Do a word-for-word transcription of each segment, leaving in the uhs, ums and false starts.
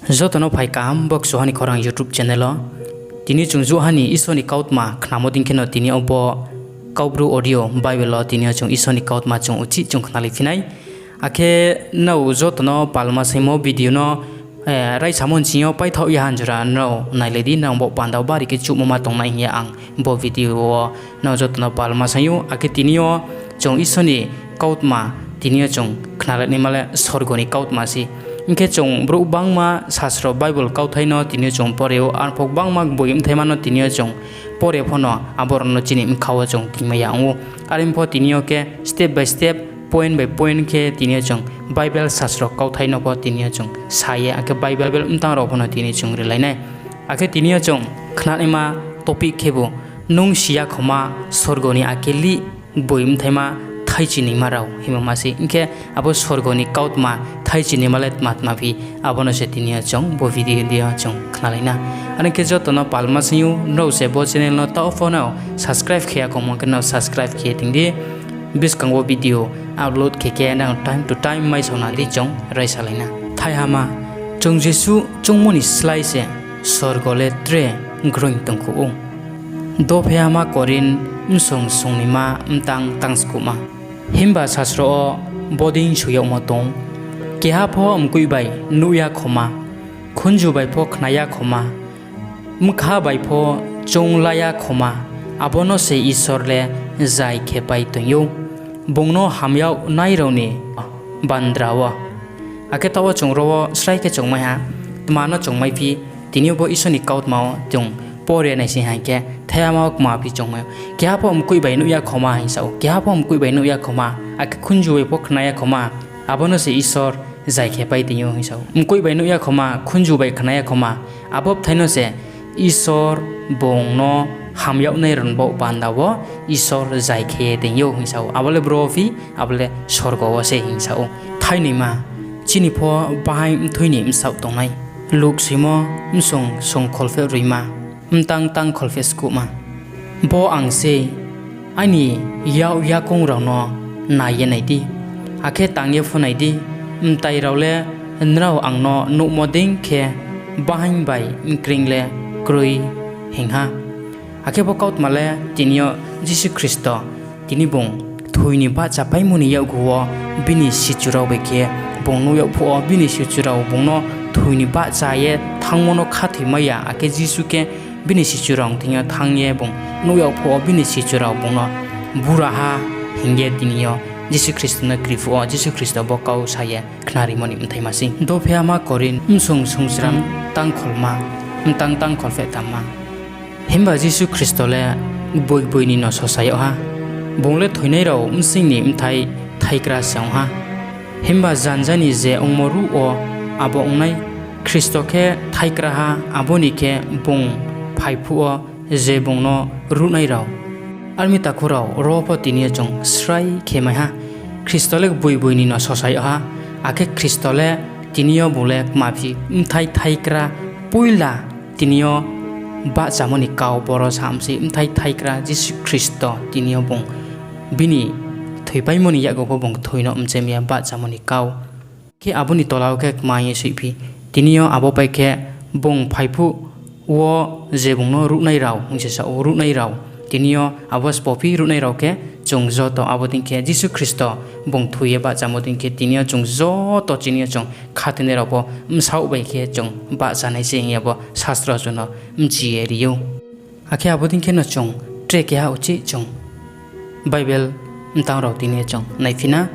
Joto no phai kaham bo Kchuha ni Khorang YouTube channel o. Tini chung jouhha ni Isor ni kautma khnamo dei kheno tini yo bo Kaubru audio Bible wo tini yo chung Isor ni kautma chung uchih chung khnalai phi nai. Akhe nrao joto no palma saingmo video no, eh, raisamo nching yo paithaoh ya ha jora nrao nailai di, nrao bo panda wo bari khe chuhmo ma tongnai hing ye ang bo video wo nrao joto no palma saing ou. Akhe tini yo chung Isor ni kautma tini yo chung khnalai naima le sorgo ni kautma se. Hing khe chung brouh gbangma sasro Bible kauthai no tini yo chung pore ou, arphuh gbangma boi bthaima no tini yo chung pore pho no abo rao no chini bkha wo chung tingmai ya ong ou. Are pho tini yo khe step by step, point by point khe tini yo chung Bible sasro kauthai no pho tini yo chung sa ye, akhe Bible btang rao pho no tini chung rilai nai. Akhe tini yo chung khnanaima topic khebu, nung si ya khoma sorgo ni akhe lih boi bthaima thaichinima rao himba ma se. Hing khe abo sorgo ni kautma thaichinima le tma tma phi, abo no se tini yo chung bo video yo chung khnalai na. Are ong khe joto no palma saing ou, nrao se bo channel no taoh pho no subscribe khe ya khoma khe nrao subscribe khe ye tong di. Buskang wo video upload khe khe nrao time to time maisaona di chung raisalai na. Thaihama, chung jesuh choungmo ni slái se sorgo le tre groing tongkhouh ou. Dopheihama Korinth bsung sungnima btang tang skuhma. Himba sasro wo bodei soi yagmo tong: Keha pho mkoih bai nuh ya khoma, khunju bai pho khna ya khoma, bkha bai pho choung la ya khoma, abo no se Isor le zai khe pai toing ou, bung no ham yag nai rao ni bandra wo. Akhe taoh wo chung ro wo srai khe chung mai ha, tma no chung mai phi, tini yo bo Isor ni kautma wo chung pore naising ha hing khe, thaihama wo kma phi chung mai ou. Keha pho mkoih bai nuh ya khoma hing sa ou, keha pho mkoih bai nuh ya khoma, akhe khunju bai pho khna ya khoma, abo no se Isor zai khe pai toing ou hing sa ou. Mkoih bai nuh ya khoma, khunju bai khna ya khoma, abo bthai no se Isor bung no ham yag nai rao ni baoh panda wo Isor zai khe ye toing ou hing sa ou. Abo le bro phi, abo le sorgo wo se hing sa ou. Thainoima, chini pho bahaing mthui ni bsaoh tongnai. Luk soimo bsung sung kholpheh roima, btang tang kholpheh skuhma. Bo ang sei, aini yak yakoung rao no nai ye nai di, akhe tang ye pho nai di, mtai rao le nrao ang no nuhmo dei khe bahaing bai bkreing le kroi hing ha. Akhe bo kautma le tini yo Jisu Khristo tini bung thoi ni bahchapaimo ni yakgu wo bini sichu rao bai khe bung nuh yag phuh wo bini sichu rao bung no thoi ni bahcha ye thanngmo no khathoimai ya, akhe Jisu khe bini sichu rao thing yo thanng ye bung nuh yag phuh wo bini sichu rao bung no buraha hing ye tini yo Jisu Khristo no kri phuh wo Jisu Khristo bo kau sa ye khnarimo ni bthaima sei. Dopheihama Korinth bsung sungsram tang kholma, btang tang kholpheh tamma. Himba Jisu Khristo le gboi gboi ni no sosa yag ha. Bung le thoinai rao bsing ni bthai thaikra se ong ha. Himba janja ni je ongmo ruh wo abo ong nai. Khristo khe thaikraha, abo ni khe bung phai phuh wo je bung no ruhnai rao. Armi takhu rao, ro pho tini yo chung srai khe mai ha. Khristo le gboi gboi ni no sosa yag ha, akhe Khristo le tini yo bung le kma phi bthai thaikra poila tini yo bahchamo ni kau boro sa mi sei, bthai thaikra Jisu Khristo tini yo bung bini thoipaimo ni yakgu pho bung thoi no mchem ye bahchamo ni kau. Khe abo ni tola wo khe kma ye soihphi, tini yo abo pai khe bung phai phuh wo je bung no ruhnai rao hing se sa ou, ruhnai rao. Tini yo abo sbo phi ruhnai rao khe chung joto abo dei khe Jisu Khristo bung thoi ye bahchamo dei khe tini yo chung joto chini yo chung khathoinai rao pho bsaoh bai khe chung bahchanai se hing ye bo sastro chung no bchi ye ri ou. Akhe abo dei khe no chung tre keha uchih chung Bible btang rao tini yo chung naiphi na.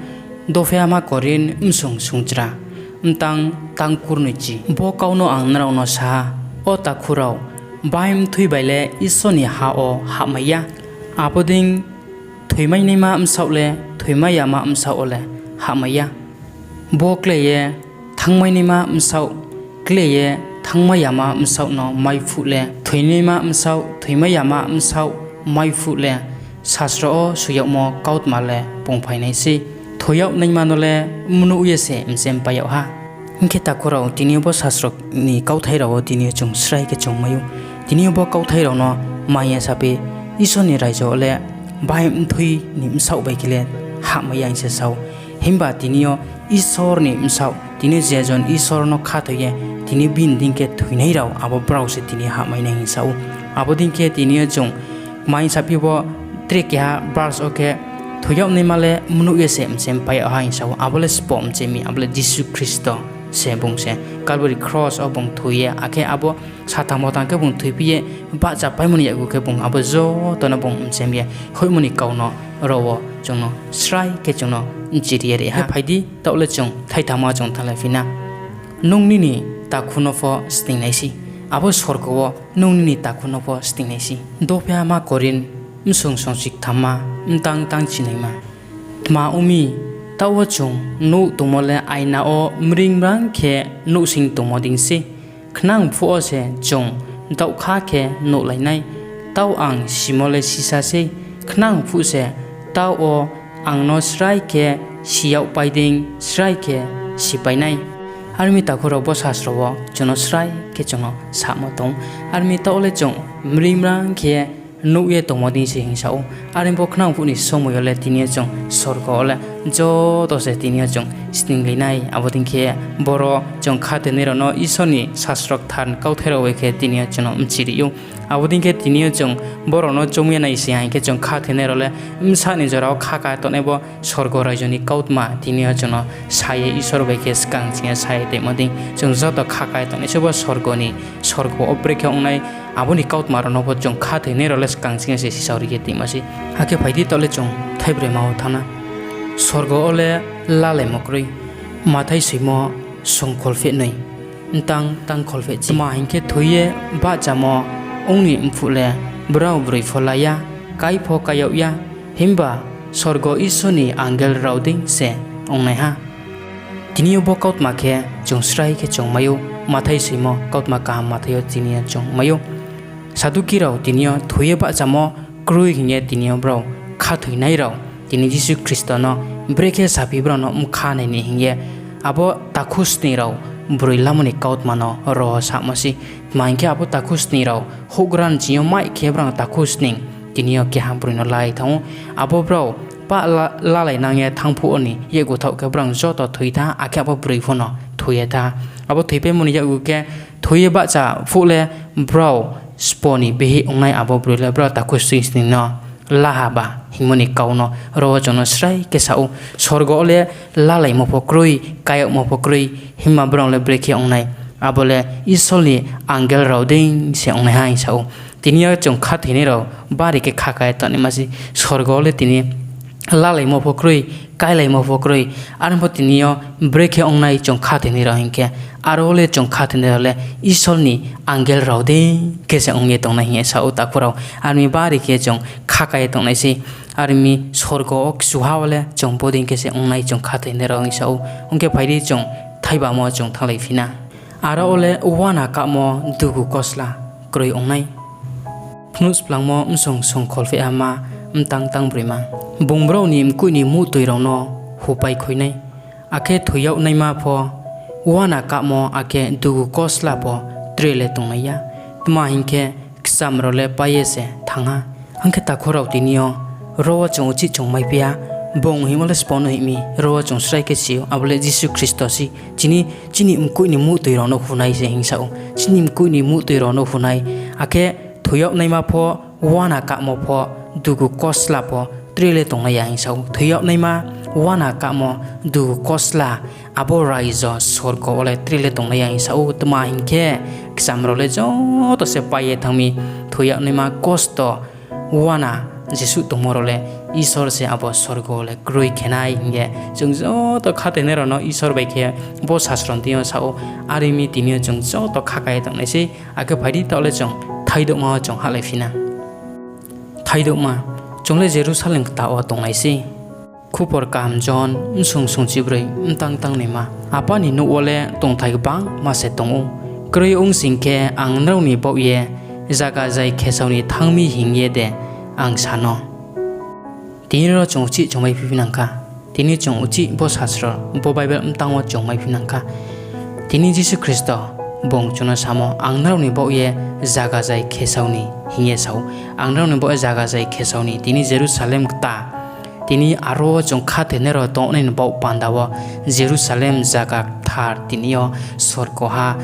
Dopheihama Korinth bsung sungchra, btang tang kurnoichi. Bo kau no ang nrao no sa ha, o takhu rao, bahaing mthui bai le Isor ni ha wo hahmai ya, abo dei thoimainaima bsaoh le thoimai yama bsaoh wo le hahmai ya. Bo kle ye thanngmainaima bsaoh, kle ye thanngmai yama bsaoh no mai phuh le, thoinaima bsaoh, thoimai yama bsaoh mai phuh le, sasro wo soi yagmo kautma le pungphai nai sei, thoi yag naima no le mnuh ye se mchempai yag ha. Hing khe takhu rao, tini yo bo sasro ni kauthai rao wo tini yo chung srai khe chung mai ou. Tini yo bo kauthai rao no maiya saphi, Isor ni raijo wo le bahaing mthui ni bsaoh bai khe le hahmai ya hing se sa ou. Himba tini yo Isor ni bsaoh Tini je jon Isor no khathoi ye, tini bini dei khe thoinai rao, abo brao se tini hahmai nai hing sa ou. Abo dei khe tini yo chung kmai saphi bo tre keha verse wo khe, thoi yag naima le mnuh ye se mchem pai yag ha hing sa ou. Abo le sbo mchem mi, abo le Jisu Khristo se bung se. Calvary cross wo bung thoi ye, akhe abo satham hotang khe bung thoiphi ye, bahchapaimo ni yakgu khe bung abo joto no bung mchem ye, hoihmo ni kau no ro wo chung no srai khe chung no mchiri ye ri ha. Phai di, taoh le chung thaitham wo chung thannglai phi na. Nung nini takhu no pho sning nai sei, abo sorgo wo nung nini takhu no pho sning nai sei. Dophiha ma Korinth, bsung songchiktham ma, mtang tang chinaima. Tma ong mi, taoh wo chung nuh tongmo le aina wo mring mrang khe nuhsing tongmo dei sei. Khnang phuh wo se chung daohkha khe nuhlai nai. Taoh ang simo le sisa sei, khnang phuh se taoh wo ang no srai khe si yagpai dei srai khe sipai nai. Are ong mi takhu rao, bo sasro wo chung no srai khe chung no samo tong. Are ong mi taoh le chung mring mrang khe nuh ye tongmo dei se hing sa ou. Are ong mi bo khnang phuh ni somoi yo le tini yo chung sorgo wo le joto se tini yo chung sninglai nai. Abo dei khe boro chung khathoinai rao no Isor ni sasro kthar ni kauthai rao bai khe tini yo chung no mchiri ou. Abo dei khe tini yo chung boro no choung ye nai se hing khe chung khathoinai rao le bsa ni jora wo khaka tongnai bo sorgo raijo ni kautma tini yo chung no sa ye Isor bai khe skang ching ye sa ye toimo dei chung joto khaka tongnai se bo sorgo ni, sorgo wo brekhe ongnai abo ni kautma rao no pho chung khathoinai rao le skang ching ye se sisao ri ye toimo sei. Akhe phai di taoh le chung thaibroima wo thanng na. Sorgo wo le lalaimo kroi. Mathai soimo song kholpheh noi, mtang tang kholpheh chi. Tma hing khe thoi ye bahchamo ong ni mphuh le brao broi pho la ya, kái pho kái yag ya, himba sorgo Isor ni angel rao dei se ongnai ha. Tini yo bo kautma khe chung srai khe chung mai ou, Mathai soimo kautma kaham Mathai yo tini yo chung mai ou. Saduki rao tini yo thoi ye bahchamo kroi hing ye tini yo brao khathoinai rao tini Jisu Khristo no brekhe saphi brao no bkha nai ni hing ye abo takhu sning rao broi lamo ni kautma no ro wo samo sei. Tma hing khe abo takhu sning rao houhgra ni ching yo mai khe brao takhu sning tini yo keha broi no lai thanng ou. Abo brao pah la-, lalai nang ye thanng phuh wo ni yakgu thaoh khe brao joto thoi tha, akhe abo broi pho no thoi ye tha. Abo thoipaimo ni yakgu khe thoi ye bahcha phuh le brao sbo ni bihih ongnai abo broi le brao takhu sning sning no la ha ba hingmo ni kau no ro wo chung no srai khe sa ou. Sorgo wo le lalaimo pho kroi, kái yagmo pho kroi, himba brao le brekhe ongnai? Abo le Isor ni angel rao dei se ongnai ha hing sa ou. Tini yo chung khathoinai rao bari khe khaka ye tongnaima sei. Sorgo wo le tini lalaimo pho kroi, káilaimo pho kroi. Are pho tini yo brekhe ongnai chung khathoinai rao hing khe, aro wo le chung khathoinai rao le Isor ni angel rao dei khe se ong ye tongnai hing ye sa ou takhu rao. Are mi bari khe chung khaka ye tongnai sei. Are mi sorgo wo kchuha wo le chung bodei khe se ongnai chung khathoinai rao hing sa ou. Ong khe phai di chung thaibamo chung thannglai phi na. Aro wo le uana kahmo dugu kosla kroi ong nai. Phnuhsplangmo bsong song kholpheh ha ma, mtang tang broima. Bung brao ni mkoih ni muhtoi rao no hupai khui nai. Akhe thoi yag naima pho, uana kahmo akhe dugu kosla pho tre le tongnai ya. Tma hing khe, kcham rao le pai ye se thanng ha. Ang khe takhu rao tini yo ro wo chung uchih chung maiphi ha, bung hingmo le sbo no hing mi, ro wo chung srai khe si ou, abo le Jisu Khristo sei. Chini, chini mkoih ni muhtoi rao no hunai se hing sa ou. Chini mkoih ni muhtoi rao no hunai. Akhe thoi yag naima pho, uana kahmo pho, dugu kosla pho tre le tongnai ya hing sa ou. Thoi yag naima, uana kahmo, dugu kosla, abo raijo sorgo wo le tre le tongnai ya hing sa ou. Tma hing khe, kcham rao le joto se pai ye thanng mi, thoi yag naima kosto, uana jesuh tongmo rao le Isor se abo sorgo wo le kroi khe nai hing ye chung joto khathoinai rao no Isor bai khe bo sasro ni thing yo sa ou. Are mi tini yo chung joto khaka ye tongnai sei. Akhe phai di taoh le chung thaidouhma wo chung hahlai phi na. Thaidouhma, chung le Jerusalem kta wo tongnai sei. Khupor kaham Johon, bsong songchibroi, mtang tang noima. Apa ni nouh wo le tongthai gbangma se tong ou. Kroi ong sing khe ang nrao ni baoh ye zaga zai khesao ni thanng mi hing ye de ang sa no? Tini ro chung uchih chung maiphi nang kha. Tini chung uchih bo sasro, bo Bible mtang wo chung maiphi nang kha. Tini Jisu Khristo bung chung no samo, ang nrao ni baoh ye zaga zai khesao ni hing ye sa ou. Ang nrao ni baoh ye zaga zai khesao ni, tini Jerusalem kta. Tini aro wo chung khathoinai rao tongnai ni baoh panda wo Jerusalem zaga thar tini yo sorgo ha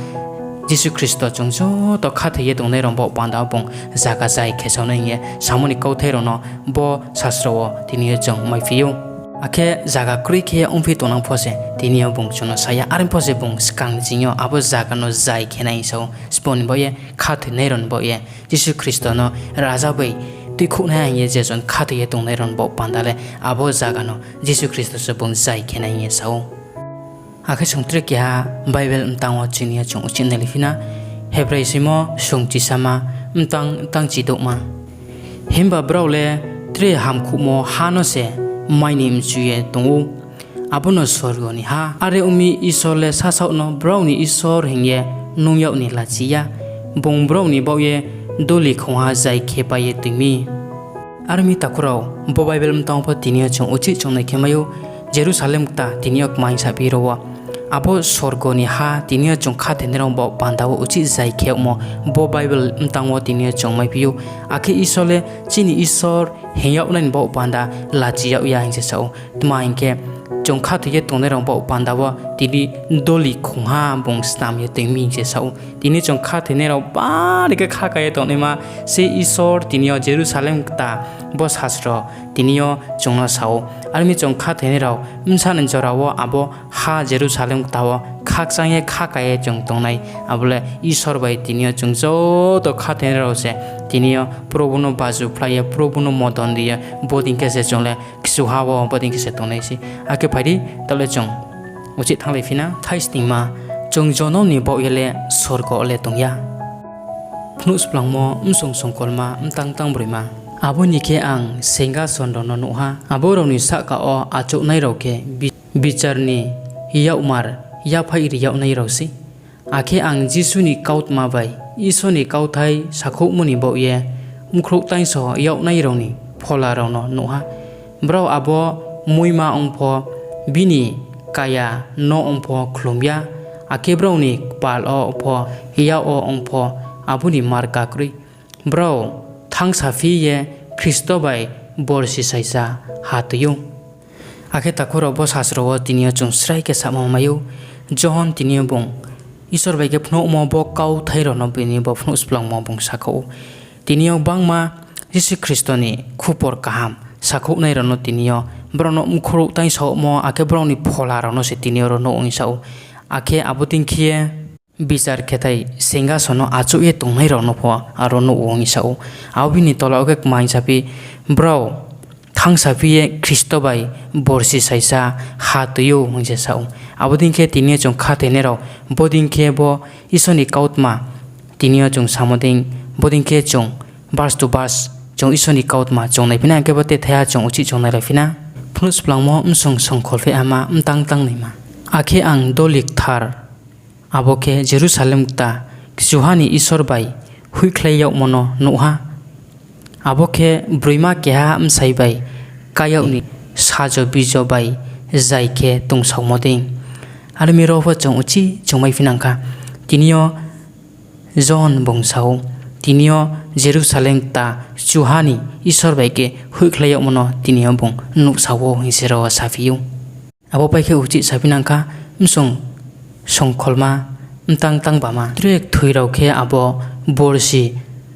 Jisu Khristo chung joto khathoi ye tongnai rao baoh panda wo bung zaga zai khe sao nai hing ye samo ni kauthai rao no bo sasro wo tini yo chung maiphi ou. Akhe zaga kroi khe ye ongphi tongnang pho se tini yo bung chung no sa ya, are pho se bung skang ni ching yo abo zaga no zai khe nai hing ye sa ou. Sbo ni baoh ye, khathoinai rao ni baoh ye, Jisu Khristo no raja bai tuikhouhnaiha hing ye je jon khathoi ye tongnai rao ni baoh panda le abo zaga no Jisu Khristo se bung zai khe nai hing ye sa ou. Akhe song tre keha Bible mtang wo chini yo chung uchih nailaiphi na, Hebrai soimo song chisama, mtang tang chidouhma. Himba brao le tre hamkuhmo ha no se mai ni mchu ye tong ou, abo no sorgo ni ha. Are ong mi, Isor le sasaoh no brao ni Isor hing ye nung yag ni lachi ya, bung brao ni baoh ye doli khongha zai khe pai ye toing mi. Are ong mi takhu rao, bo Bible mtang wo pho tini yo chung uchih chung nai khe mai ou, Jerusalem kta tini yo kmaing saphi rao wo. Abo sorgo ni ha tini yo chung khathoinai rao baoh panda wo uchih zai khe yagmo, bo Bible mtang wo tini yo chung maiphi ou. Akhe Isor le chini Isor hing yag nai ni baoh panda lachi yag ya hing se sa ou. Tma hing khe, chung khathoi ye tongnai rao baoh panda wo tini doli khongha bung snam ye toing mi hing se sa ou. Tini chung khathoinai rao bari khe khaka ye tongnaima se Isor tini yo Jerusalem kta bo sasro tini yo chung no sa ou. Are ong mi chung khathoinai rao bsa ni jora wo abo ha Jerusalem kta wo khakchang ye khaka ye chung tongnai. Abo le Isor bai tini yo chung joto khathoinai rao se tini yo Probu no bajuphlai ye, Probu no modon ri ye, bodei khe se chung le kchuha wo bodei khe se tongnai sei. Akhe phai di, taoh le chung uchih thannglai phi na. Thaisningma, chung jonom ni baoh ye le sorgo le tong ya. Phnuh Splangmo bsong songkolma, mtang tang broima. Abo ni khe ang singkason rao no nuh ha, abo rao ni sahka wo achouhnai rao khe bi-, bichar ni yakmar yaphaih ri yag nai rao sei. Akhe ang Jisu ni kautma bai Isor ni kauthai sakhouhmo ni baoh ye bkhrouh taingso yag nai rao ni phola rao no nuh ha. Brao abo muima ong pho, bini kaya no ong pho khlum ya, akhe brao ni kpal wo pho, yak wo ong pho, abo ni marka kroi. Brao thanngsaphi ye Khristo bai borsi saisa ha tui ou. Akhe takhu rao, bo sasro wo tini yo chung srai khe samo mai ou, Johon tini yo bung Isor bai khe phnuhmo bo kauthai rao no bini bo Phnuh Splangmo bung sakhouh ou. Tini yo gbangma Jisu Khristo ni khupor kaham sakhouhnai rao no tini yo, brao no bkhrouh taingsomo, akhe brao ni phola rao no se tini yo ro nuh ong sa ou. Akhe abo dei khe ye bichar khetai singkason no achouh ye tongnai rao no pho aro nuh ong sa ou. Abo bini tola wo khe kmaing saphi, brao thanngsaphi ye Khristo bai borsi saisa ha tui ou hing se sa ou. Abo dei khe tini yo chung khathoinai rao, bodei khe bo Isor ni kautma tini yo chung samo dei, bodei khe chung verse to verse chung Isor ni kautma chung naiphi na, hing khe bo tethaiha chung uchih chung nailaiphi na. Phnuh Splangmo bsong songkholphehama, mtang tang naima. Akhe ang doli kthar, abo khe Jerusalem kta, kchuha ni Isor bai hoihkhlai yagmo no nuh ha. Abo khe broima keha bsai bai ká yag ni sajo bijo bai zai khe tongsaomo dei. Are mi ro pho chung uchih chung maiphi nang kha. Tini yo Johon bung sa ou, tini yo Jerusalem kta, kchuha ni Isor bai khe hoihkhlai yagmo no tini yo bung nuhsao hing se ro saphi ou. Abo pai khe uchih saphi nang kha, bsong songkholma, mtang tangbama. Tre kthoi rao khe abo borsi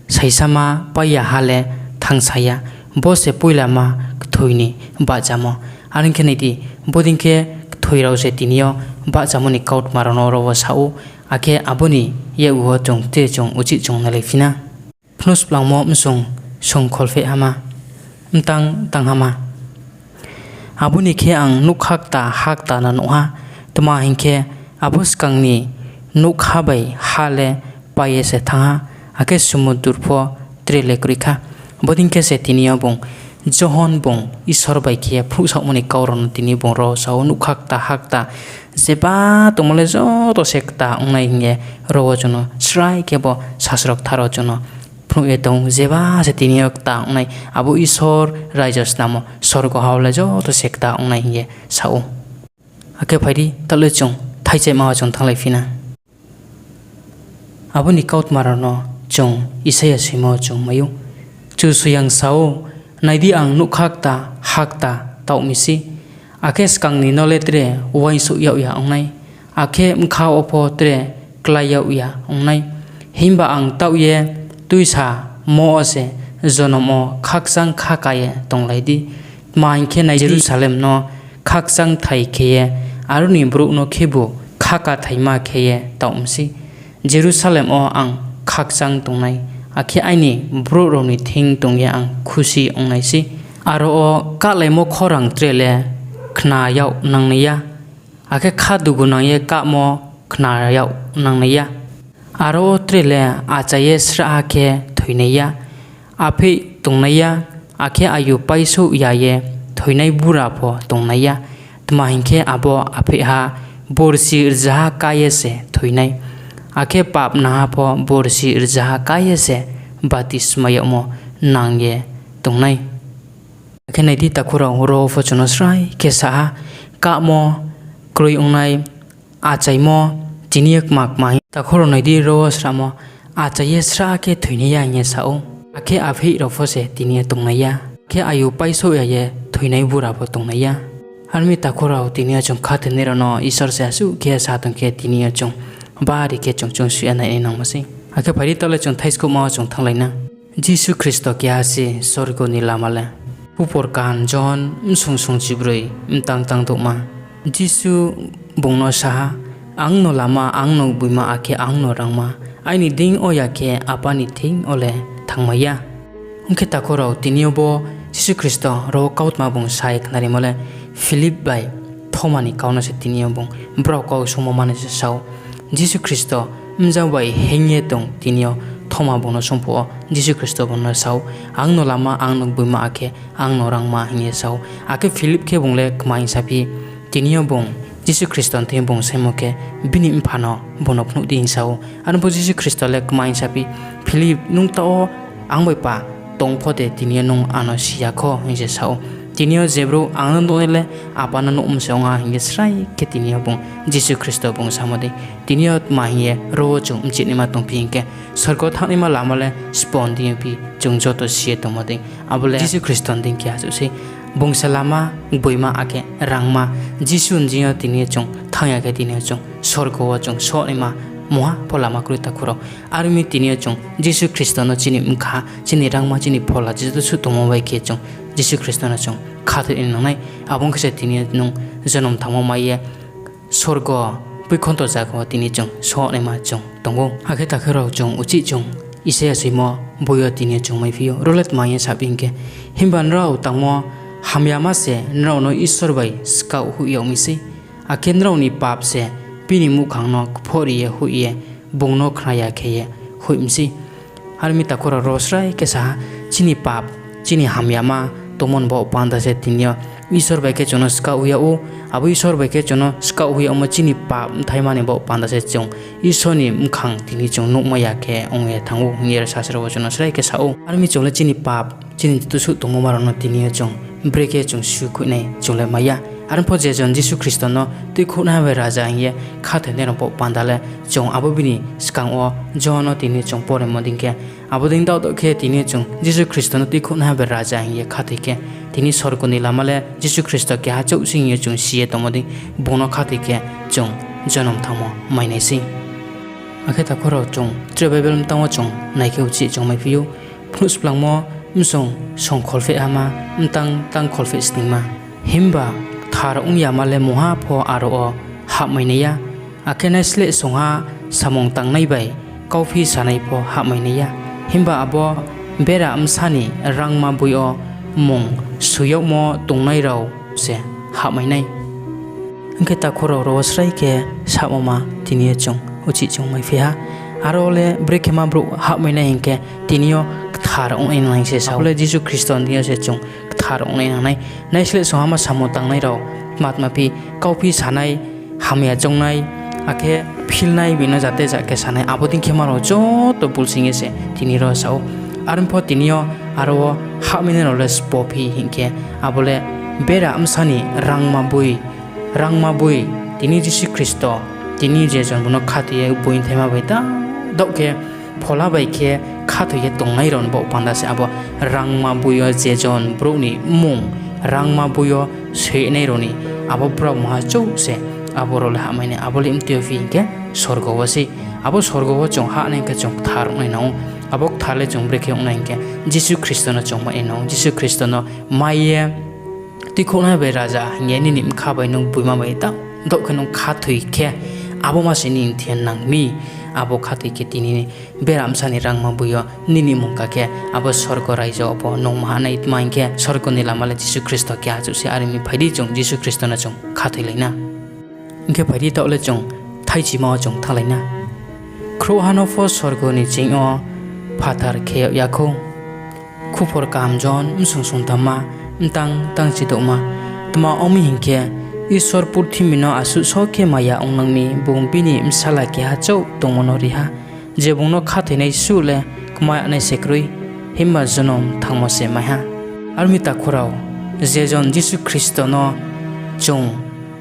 saisama pai ya ha le thanngsa ya, bo se poilama kthoi ni bahchamo. Are ong khe nai di, bodei khe kthoi rao se tini yo bahchamo ni kautma rao no ro wo sa ou, akhe abo ni yakgu wo chung tre chung uchih chung nailaiphi na. Phnuh Splangmo bsong songkholphehama, mtang tanghama. Abo ni khe ang nougkha kta ha kta no nuh ha, tma hing khe, abo skang ni nougkha bai ha le pai ye se thanng ha, akhe sumundru pho tre le kroi kha. Bodei khe se tini yo bung Johon bung Isor bai khe phnuhsaohmo ni kau rao no tini bung ro sa ou, nougkha kta ha kta jeba tongmo le joto se kta ong nai hing ye ro wo chung no srai khe bo sasro kthar wo chung no phnuh ye tong ou, jeba se tini yo kta ong nai, abo Isor raijo snamo sorgo ha wo le joto se kta ong nai hing ye sa ou. Akhe phai di, taoh le chung thaichaima wo chung thannglai phi na. Abo ni kautma rao no chung Isaia soimo chung mai ou. Kchusoyang sa ou, Nai di, ang nougkha kta ha kta taoh mi sei, akhe skang ni no le tre uaingsouh yag ya ong nai. akhe bkha wo pho tre klái yag ya ong nai. Himba ang taoh ye tuisamo wo se jonom wo khakchang khaka ye tonglai di. Tma hing khe, nai di, Jerusalem no khakchangthai khe ye, aro ni brouh no khebu khakathaima khe ye taoh mi sei. Jerusalem wo ang khakchang tong nai, akhe aini brouh rao ni thing tong ye ang khusi ong nai sei. Aro wo kahlaimo khorang tre le khna yag nangnai ya, akhe khadugunang ye kahmo khna yag nangnai ya. Aro wo tre le achai ye srahha khe thoinai ya, apheih tongnai ya, akhe ayu paisouh ya ye thoinai bura pho tongnai ya. Tma hing khe, abo apheihha borsi rzaha ká ye se thoi nai, akhe papnangha pho borsi rzaha ká ye se batismai yagmo nang ye tong nai. Akhe nai di, takhu rao, ro wo pho chung no srai khe sa ha, kahmo kroi ong nai, achaimo tini yo kma kma hing. Takhu rao, nai di, ro wo srahmo, achai ye srahha khe thoinai ya hing ye sa ou, akhe apheih rao pho se tini yo tongnai ya, akhe ayu paisouh ya ye thoinai bura pho tongnai ya. Aro mi, takhu rao, tini yo chung khathoinai rao no Isor se asuh khe sa tong khe, tini yo chung bari khe chung choungsuh ya nai nangmo sei. Akhe phai di, taoh le chung thaiskouhma wo chung thannglai na. Jisu Khristo keha se sorgo ni lama le. Khupor kaham Johon, bsong songchibroi, mtang tangdouhma. Jisu bung no sa ha, Ang no lama, ang no gboima, akhe ang no rangma. Aini deing yo ya khe Apa ni thing yo le thanngmai ya. Ong khe, takhu rao, tini yo bo Jisu Khristo ro wo kautma bung sa ye khnarimo le Philip bai Thoma ni kau no se tini yo bung brao kau sungmo manoi se sa ou. Jisu Khristo bzao bai hinng ye tong, tini yo Thoma bung no sungphuh wo Jisu Khristo bung no sa ou, Ang no lama, ang no gboima, akhe ang no rangma, hing ye sa ou. Akhe Philip khe bung le kma hing saphi, tini yo bung Jisu Khristo ni thing yo bung saimo khe, bini Mpha no bung no phnuh di, hing sa ou. Arphuh Jisu Khristo le kma hing saphi, Philip, nung taoh wo ang bai pa tong pho de tini yo nung ano si ya kho, hing se sa ou. Tini yo je brouh ang no nuhnai le Apa no nuhmo se ong ha, hing ye srai khe tini yo bung Jisu Khristo bung samo dei. Tini yo tma hing ye ro wo chung mchihnaima tongphi hing khe, sorgo thanngnaima lama le sbo ni deing yo phi chung joto si ye tongmo dei. Abo le Jisu Khristo ni deing khe achouh sei. Bung se lama, gboima, akhe rangma. Jisu ni deing yo tini yo chung thanng ya khe tini yo chung sorgo wo chung sohnaima mungha pho lama kroi, takhu rao. Aro mi, tini yo chung Jisu Khristo no chini bkha, chini rangma, chini phola, joto suh tongmo bai khe chung Jisu Khristo no chung khathoi nai nang nai. Abo ong khe se tini yo nung jonom thanngmo mai ye sorgo poikhonto zaga wo tini chung sohnaima chung tong ou. Akhe takhu rao, chung uchih chung Isaia soimo boi yo tini yo chung maiphi ou. Ro le tma hing ye saphi hing khe, Himba nrao tangmo hamyama se nrao no Isor bai skaoh hoih yag mi sei, akhe nrao ni pap se bini muhkhang no kphohri ye hoih ye, bung no khna ya khe ye hoih mi sei. Aro mi, takhu rao, ro srai khe sa ha, chini pap, chini hamyama tongmo ni baoh panda se tini yo Isor bai khe chung no skaoh hoih yag ou. Abo Isor bai khe chung no skaoh hoih yagmo chini pap bthaima ni baoh panda se chung Isor ni bkhang tini chung nuhmai ya khe ong ye thanng ou hing ye sasro wo chung no srai khe sa ou. Aro mi, chung le chini pap, chini joto suh tongmo ma rao no tini yo chung brekhe chung sukhoih nai chung le mai ya. Arphuh je jon Jisu Khristo no tuikhouhnaiha bai Raja hing ye khathoinai rao baoh panda le, chung abo bini skang wo Johon no tini chung poremo dei khe, abo dei daoh daoh khe tini chung Jisu Khristo no tuikhouhnaiha bai Raja hing ye khathoi khe, tini sorgo ni lama le Jisu Khristo keha chouh sei hing ye chung si ye tongmo dei, bung no khathoi khe chung jonom thanngmo mai nai sei. Akhe takhu rao, chung tre Bible mtang wo chung nai khe uchih chung maiphi ou. Phnuhsplangmo bsong songkholphehhama, mtang tangkholpheh sningma. Himba kthar ong yama le mungha pho aro wo hahmai nai ya, akhe naisleh songha samung tangnai bai kauphi sanai pho hahmai nai ya. Himba abo bera bsa ni rangma boi yo mmung soi yagmo tongnai rao se hahmai nai. Ong khe takhu rao, ro wo srai khe samo ma tini yo chung uchih chung maiphi ha. Aro le brekhe ma brouh hahmai nai hing khe, tini yo kthar ong nai nang nai se sa ou. Abo le Jisu Khristo ni deing yo se chung kthar ong nai nang nai. Naisleh songha ma samung tangnai rao, tma tma phi kauphi sanai, hamya choungnai, akhe philnai, bini no jate ja khe sanai, abo dei khe ma rao joto bulsing ye se tini ro sa ou. Arphuh tini yo aro wo hahmai nai rao le sbo phi hing khe, abo le bera bsa ni rangma boi, rangma boi, tini Jisu Khristo, tini je jon bung no khathoi ye boi bthaima bai ta daoh khe, phola bai khe khathoi ye tongnai rao ni baoh panda se abo rangma boi yo je jon brouh ni mmung rangma boi yo soinai rao ni abo brao mungha chouh se Abo rao le hahmai nai, abo le mtui yo phi hing khe sorgo wo sei. Abo sorgo wo chung hahnai hing khe chung kthar ong nai nang ou. Abo kthar le chung brekhe ong nai hing khe Jisu Khristo no chung mai nai nang ou. Jisu Khristo no mai ye tuikhouhnai bai raja hing ye nini bkha bai nung boima bai ta, daoh khe nung khathoi khe, abo ma se nini thing nang mi. Abo khathoi khe tini bera bsa ni rangma boi yo nini mmung ka khe abo sorgo raijo pho nung maha nai, tma hing khe sorgo ni lama le Jisu Khristo keha achouh se. Are ong mi, phai di chung Jisu Khristo no chung khathoilai na. Hing khe phai di, taoh le chung thaichima wo chung thannglai na. Khrouhha no pho sorgo ni ching yo phathar khe yag ya khou. Khuphor kaham Johon bsung sungthamma, mtang tangchidouhma. Tma ong mi hing khe, Isor purthimbi no asuh só khe maya ongnang mi, bung bini Bsala keha chouh tongmo no ri ha, je bung no khathoinai suh le kma yag nai se kroi, himba jonom thangmo se mai ha. Are ong mi takhu rao, je jon Jisu Khristo no chung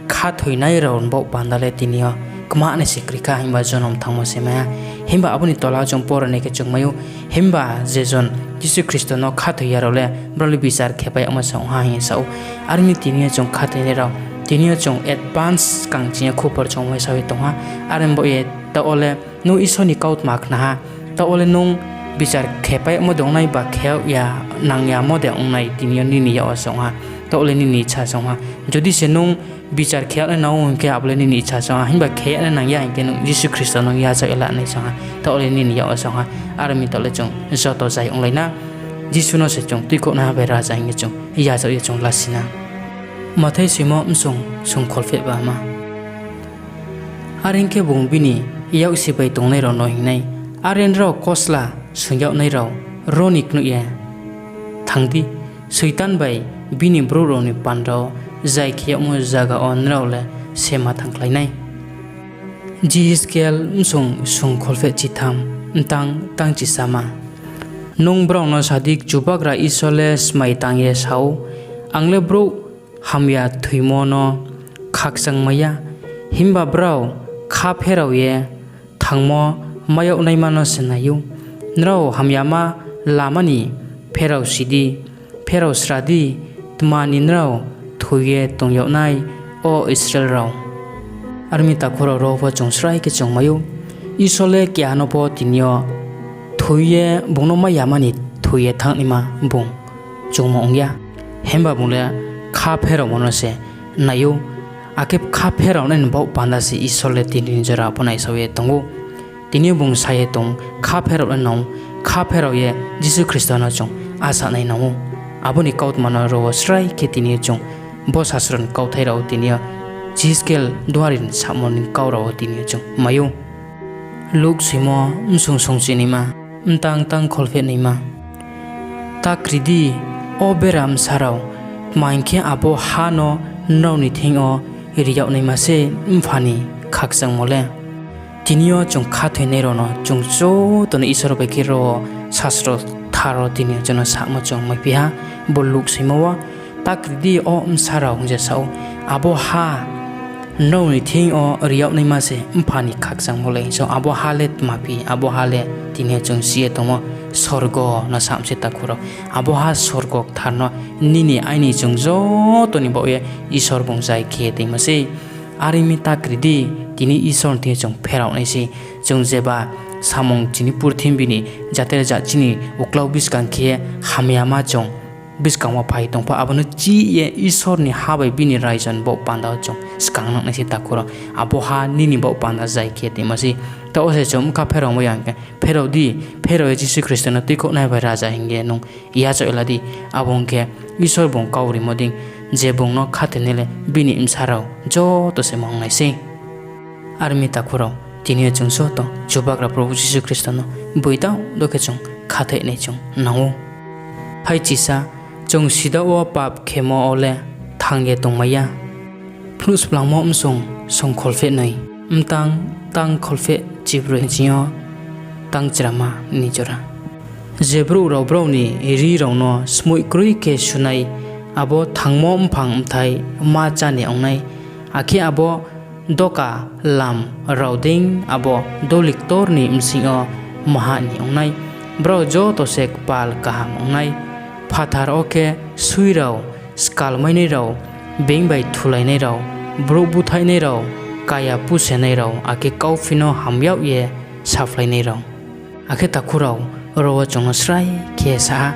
khathoinai rao ni baoh panda le tini yo kma nai se kroi kha, himba jonom thangmo se mai ha. Himba abo ni tola wo chung pore nai khe chung mai ou, himba je jon Jisu Khristo no khathoi ya rao le brao le bichar khepai yagmo se ong ha hing ye sa ou. Are ong mi tini yo chung khathoinai rao, tini yo chung advance skang ching ye khuphor chung mai saoh ye tong ha. Are ong baoh ye taoh wo le nung Isor ni kautma khna ha, taoh wo le nung bichar khepai yagmo de ong nai ba khe yag ya, nang yamo de ong nai, tini yo nini yak wo se ong ha, taoh wo le nini icha se ong ha. Jodi se nung bichar khe yag nai nang ou hing khe abo le nini icha se ong ha, himba khe yag nai nang ya hing khe nung Jisu Khristo no yachaoh ye la nai se ong ha, taoh wo le nini yak wo se ong ha. Are ong mi taoh le chung joto zai onglai na, Jisu no se chung tuikhouhnaiha bai raja hing ye chung yachaoh ye chung lasi na. Mathai soimo bsung sungkholpheh bama. Are ong khe bung bini yaksi bai tongnai rao no hing nai, Are nrao kosla sung yagnai rao, ro ni knoih ye thanng di, Soitan bai bini brouh rao ni panda wo zai khe yagmo zaga wo nrao le sema thanngkhlai nai. Jehezkiel bsung sungkholpheh chitham, mtang tangchisama. Nung brao no sa di, Chubagra Isor le smai tang ye sa ou, Ang le brouh hamya thoimo no khakchangmai ya, himba brao kha pherao ye thangmo mai yag naima no se nai ou. Nrao hamyama lama ni pheraosi di, pheraosra di, tma ni nrao thoi ye tong yag nai, O Israel rao. Are ong mi takhu rao, ro pho chung srai khe chung mai ou, Isor le keha no pho tini yo thoi ye, bung no mai yama ni thoi ye thanngnaima bung chungmo ong ya. Himba bung le kha pheraomo no se nai ou. Akhe kha pheraonai ni baoh panda se Isor le tini ni jora pho naisao ye tong ou. Tini yo bung sa ye tong, kha pherao le nang, kha pherao ye Jisu Khristo no chung asa nai nang ou. Abo ni kautma no ro wo srai khe tini yo chung bo sasro ni kauthai rao tini yo Jehezkiel duari ni samo ni kau rao wo tini yo chung mai ou. Luk soimo bsung sungchinaima, mtang tangkholpheh naima. Ta kri di, O bera bsa rao, tma hing khe abo ha no nrao ni thing yo ri yag naima se Mpha ni khakchangmo le. Tini yo chung khathoinai rao no chung joto no Isor bai khe ro sasro thar wo tini yo chung no samo chung maiphi ha, bo Luk soimo wo. Ta kri di, O bsa rao, hing je sa ou, abo ha nrao ni thing yo ri yag naima se Mpha ni khakchangmo le hing so. Abo ha le tma phi, abo ha le tini yo chung si ye tongmo sorgo no sam se takhu rao. Abo ha sorgo kthar no nini aini chung joto ni baoh ye Isor bung zai khe ye toingmo sei. Are ong mi ta kri di, tini Isor ni thing yo chung pherao nai sei. Chung jeba samung chini purthimbi ni jater jat chini uklau buskang khe hamyama chung buskang wo phai tong pho, abo no chih ye Isor ni ha bai bini raijo ni baoh panda wo chung skang nang nai sei takhu rao. Abo ha nini baoh panda zai khe toingmo sei. Taoh wo se chung bkha pheraomo ya hing khe, pherao di, pherao ye Jisu Khristo no tuikhouhnai bai raja hing ye nung yachaoh la di. Abo ong khe Isor bung kau rimo dei, je bung no khathoinai le bini bsa rao joto se ma ong nai sei. Are ong mi takhu rao, tini yo chung joto Chubagra Probhu Jisu Khristo no boidaoh do khe chung khathoinai chung nang ou. Thaichisa, chung sidaoh wo pap khemo wo le thanng ye tongmai ya. Phnuhsplangmo bsung sungkholpheh noi, mtang tangkholpheh chibroi ching yo tangchrama ni jora. Je brouh rao brao ni rri rao no skmoih kroi khe su nai, abo thangmo mphang bthai ma chá ni ong nai, akhe abo doka lam rao dei abo doliktor ni bsing yo maha ni ong nai. Brao joto se kpal kaham ong nai. Phathar wo khe sui rao, skalmainai rao, being bai thulainai rao, brouh búthaihnai rao, kaya pusenai rao, akhe kauphi no ham yag ye saphlainai rao. Akhe takhu rao, oro wo chung no srai khe sa ha,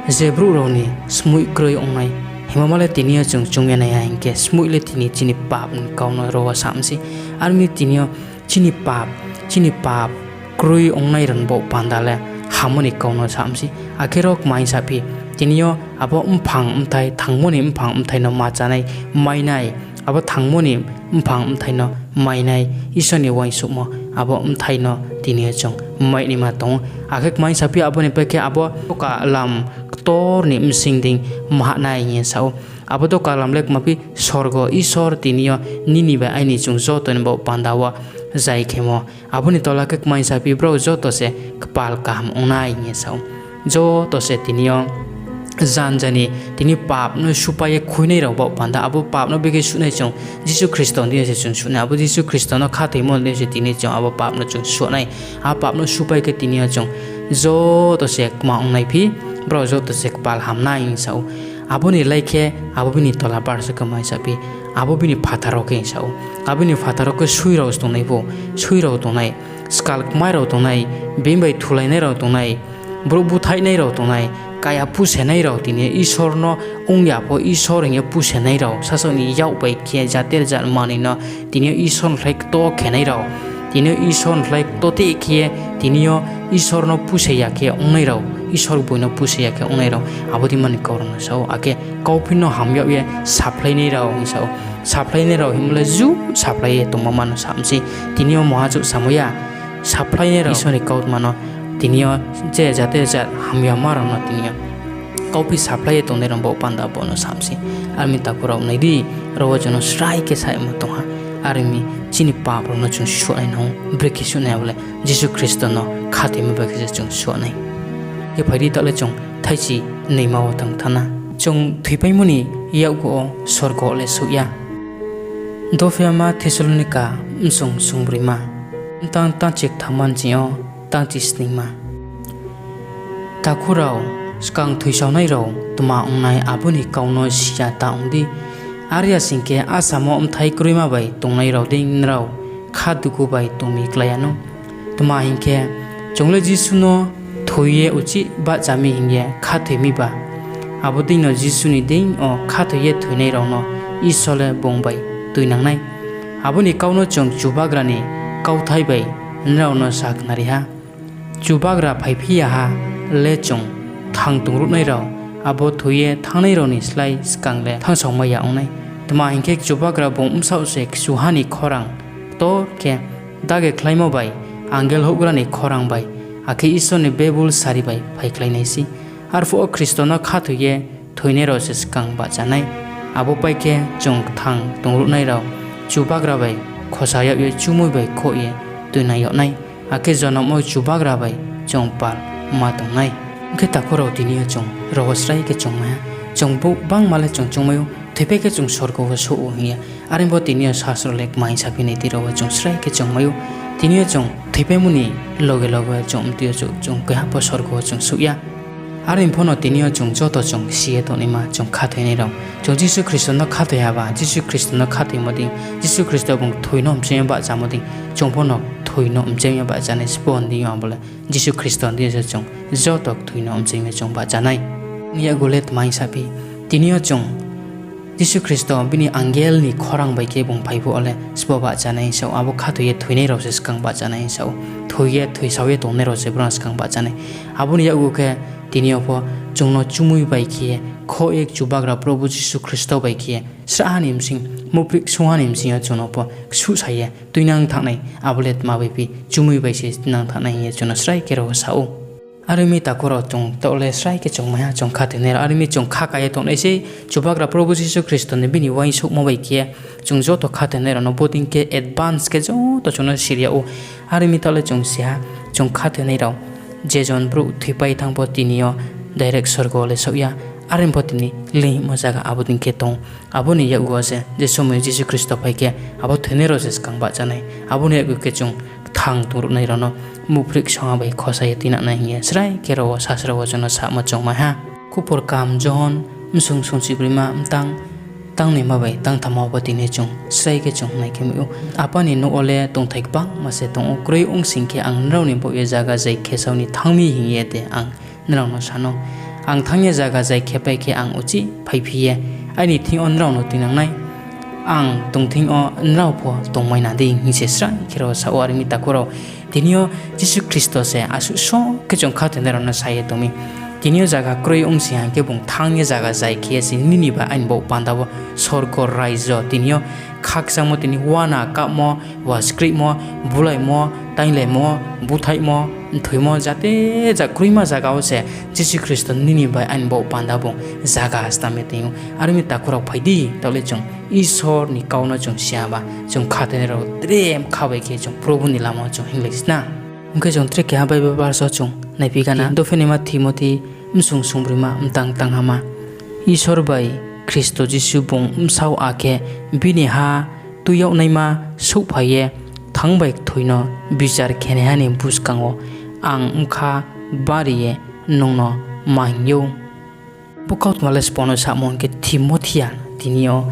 je brouh rao ni skmoih kroi ong nai, himba ma le tini yo chung choung ye nai ha hing khe, skmoih le tini chini pap ni kau no oro wo sa mi sei. Are ong mi tini yo chini pap, chini pap kroi ongnai rao ni baoh panda le hammo ni kau no sa mi sei. Akhe ro kma hing saphi, tini yo abo mphang mthai, thangmo ni mphang mthai no ma chánai, mainai, abo thangmo ni mphang mthai no mainai, Isor ni uaingsouhmo abo mthai no tini yo chung mainaima tong ou. Akhe kma hing saphi, abo ni pai khe abo doka lam ktor ni bsing dei mahnai hing ye sa ou. Abo doka lam le kma phi, sorgo Isor tini yo nini bai aini chung joto ni baoh panda wo zai khemo. Abo ni tola khe kma hing saphi, brao joto se kpal kaham ong nai hing ye sa ou. Joto se tini yo janja ni tini pap no supai ye khuinai rao baoh panda, abo pap no brekhe suh nai chung, Jisu Khristo ni deing yo se chung suh nai, abo Jisu Khristo no khathoimo ni deing yo se tini chung abo pap no chung suh nai. A pap no supai khe tini yo chung joto se kma ong nai phi, brao joto se kpal ham nai hing sa ou. Abo ni lai khe, abo bini tola bar se kma hing saphi, abo bini phathar wo khe hing sa ou. Abo ni phathar wo khe sui rao tongnai pho, sui rao tongnai, skal kmai rao tongnai, being bai thulainai rao tongnai, brouh búthaihnai rao tongnai, kaya pusenai rao, tini yo Isor no ong ya pho Isor hing ye pusenai rao, sasaoh ni yak bai khe jater jat manoi no tini yo Isor ni slái kto khenai rao, tini yo Isor ni slái kto te khe ye, tini yo Isor no puse ya khe ongnai rao, Isor gboi no puse ya khe ongnai rao, abo dei mani kau rao no sa ou. Akhe kauphi no ham yag ye saphlainai rao hing sa ou. Saphlainai rao hingmo le ju saphlai ye tongmo ma no sa mi sei. Tini yo muha chouh samo ya. Saphlainai rao Isor ni kautma no tini yo je jater jat hamyama rao no tini yo kauphi saphlai ye tongnai rao baoh panda bo no sa mi sei. Are ong mi takhu rao nai di, oro wo chung no srai khe saimo tong ha. Are ong mi chini pap rao no chung suh nai nang ou, brekhe suh nai abo le Jisu Khristo no khathoimo bai khe se chung suh nai. Khe phai di taoh le chung thaichi noima wo thanng thanng na. Chung thoipaimo ni yakgu wo sorgo le souh ya. Dophiama Thessalonika bsung sungbroima, mtang tangchi ktham ni ching yo tangchi sningma. Takhu rao, skang thoisaonai rao tma ong nai abo ni kau no si ya ta ong di. Are ya sing khe, asamo bthai kroima bai tongnai rao dei nrao khadugu bai tong mi klái ya nou. Tma hing khe, chung le Jisu no thoi ye uchih bahcha mi hing ye khathoi mi ba, abo deino Jisu ni deing yo khathoi ye thoinai rao no Isor le bung bai tuinang nai. Abo ni kau no chung Chubagra ni kauthai bai nrao no sakhnari ha. Chubagra phaiphi ya ha le chung kthang tongruhnai rao, abo thoi ye thanngnai rao ni slái skang le thanngsaomai ya ong nai. Tma hing khe, Chubagra bung bsaoh se kchuha ni khorang ktor khe dagekhlaimo bai, angel houhgra ni khorang bai, akhe Isor ni bebul sari bai phaikhlai nai sei. Arphuh wo Khristo no khathoi ye thoinai rao se skang bahcha nai. Abo pai khe, chung kthang tongruhnai rao Chubagra bai khosa yag ye chumui bai khoh ye tuinang yag nai, akhe jonom wo Chubagra bai chung pal ma tong nai. Ong khe takhu rao, tini yo chung oro wo srai khe chung mai ha. Chung brouh gbangma le chung choungmai ou, thoipai khe chung sorgo wo souh ou hing ye. Are pho tini yo sasro le kma hing saphi nai di, oro wo chung srai khe chung mai ou. Tini yo chung thoipaimo ni loge loge chung mtui yo chung, chung keha pho sorgo wo chung souh ya. Are pho no tini yo chung joto chung si ye tongnaima chung khathoinai rao, chung Jisu Khristo no khathoi ha ba, Jisu Khristo no khathoimo dei, Jisu Khristo bung thoi no mchemi yo bahchamo dei, chung pho no thoi no mchemi yo bahcha nai sbo ni deing yo abo le Jisu Khristo ni deing yo se chung joto thoi no mchemi yo chung bahcha nai. Ni yakgu le tma hing saphi, tini yo chung Jisu Khristo bini angel ni khorang bai khe bung phai phuh wo le sbo bahcha nai hing sa ou, abo khathoi ye thoinai rao se skang bahcha nai hing sa ou, thoi ye thoisao ye tongnai rao se brao no skang bahcha nai. Abo ni yakgu khe tini yo pho chung no chumui bai khe ye khoh ye Chubagra Probhu Jisu Khristo bai khe ye srahha ni bsing, muphri ksungha ni bsing yo chung no pho ksuhsa ye tuinang thanng nai, abo le tma baiphi chumui bai se tuinang thanng nai hing ye chung no srai khe oro wo sa ou. Are ong mi takhu rao, chung taoh le srai khe chung mai ha, chung khathoinai rao. Are ong mi chung kha ka ye tongnai sei, Chubagra Probhu Jisu Khristo ni bini uaingsouhmo bai khe chung joto khathoinai rao no bodei khe advance khe joto chung no siri yag ou. Are ong mi taoh le chung si ha, chung khathoinai rao, je jon brouh thoipai thanng pho tini yo direct sorgo wo le souh ya. Are pho tini leingmo zaga abo dei khe tong. Abo ni yakgu wo se je somoi Jisu Khristo phai khe, abo thoinai rao se skang bahcha nai. Abo ni yakgu khe chung kthang tongruhnai rao no muphri ksungha bai khosa ye tuinang nai hing ye srai khe oro wo sasro wo chung no samo chung mai ha. Khupor kaham Johon, bsung sungchibroima, mtang tangnoima bai tangthamma wo pho tini chung srai khe chung nai khe mai ou. Apa ni nouh wo le tongthai gbangma se tong ou, kroi ong sing khe ang nrao ni baoh ye zaga zai khe sao ni thanng mi hing ye de ang nrao no sa no. Ang thanng ye zaga zai khe pai khe ang uchih phaiphi ye aini thing yo nrao no tuinang nai. Ang tong thing yo nrao pho tongmai na di hing se srai khe rao sa ou. Are ong mi takhu rao, tini yo Jisu Khristo se asuh so khe chung khathoinai rao no sa ye tong mi. Tini yo zaga kroi ong sing hing khe bung thanng ye zaga zai khe ye se nini bai aini baoh panda wo sorgo raijo tini yo khakchangmo, tini uana kapmo, uaskreihmo, bulaimo, tainglaimo, búthaihmo, mthoimo, jate ja kroima zaga wo se Jisu Khristo nini bai aini baoh panda bung zaga stam ye tong ou. Are ong mi takhu rao, phai di, taoh le chung Isor ni kau no chung si ya ba, chung khathoinai rao tre bkha bai khe chung Probu ni lama wo chung hinglai si na. Ong khe chung tre keha Bible verse wo chung naiphi gana. Dophenaima Timothi bsung sungbroima mtang tanghama. Isor bai Khristo Jisu bung bsao, akhe bini ha tui yagnaima souhphai ye thanng bai kthoi no bichar khenaiha ni buskang wo ang bkha bari ye nung no ma hing ou. Bo kautma le sbo no samo hing khe Timothi ya, tini yo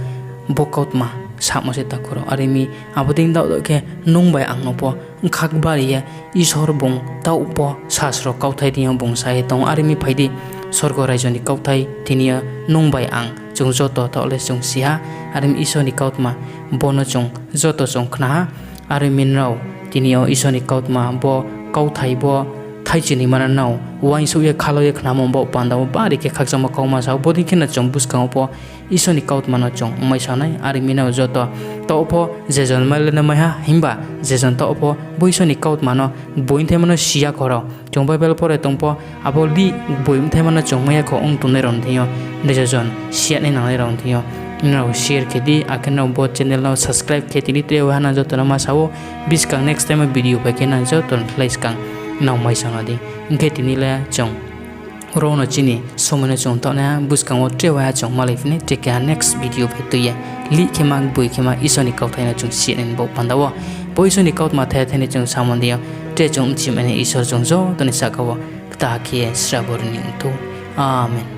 bo kautma samo se takhu rao. Are ong mi abo dei daoh daoh khe nung bai ang no pho bkha bari ye Isor bung taoh pho sasro kauthai deing yo bung sa ye tong ou. Are ong mi phai di, sorgo raijo ni kauthai tini yo nung bai ang chung joto taoh le chung si ha. Are ong mi Isor ni kautma bo no chung joto chung khna ha. Are ong mi nrao tini yo Isor ni kautma bo kauthai bo thaichini ma no nrao uaingsouh ye khalau ye khnamo baoh panda wo bari khe khakchangmo kauma sa ou. Bodei khe no chung buskang wo pho Isor ni kautma no chung maisao nai. Are ong mi nrao joto taoh pho je jon mai le no mai ha, himba je jon taoh pho bo Isor ni kautma no gboi mthaima no si ya kho rao. Chung Bible pore tong pho, abo lih gboi mthaima no chung mai ya kho ong tongnai rao ni thing yo, je jon si ya nai nangnai rao ni thing yo. Nrao share khe di, akhe nrao bo channel no subscribe khe tini tre waiha nang joto no ma sa ou. Buskang next time video phai khe nang joto ni khlai skang nrao maisao na di. Ong khe tini le chung ro no chini somoi no chung taoh nai ha, buskang wo tre waiha chung malaiphi nai, tre keha next video phai tui ye. Lih khe ma, gboi khe ma, Isor ni kauthai no chung si ya nai ni baoh panda wo. Bo Isor ni kautma the the ni chung samo deing yo, tre chung bchimai nai Isor chung joto ni sahka wo kta khe ye srabo ri ni ong thou. Amen.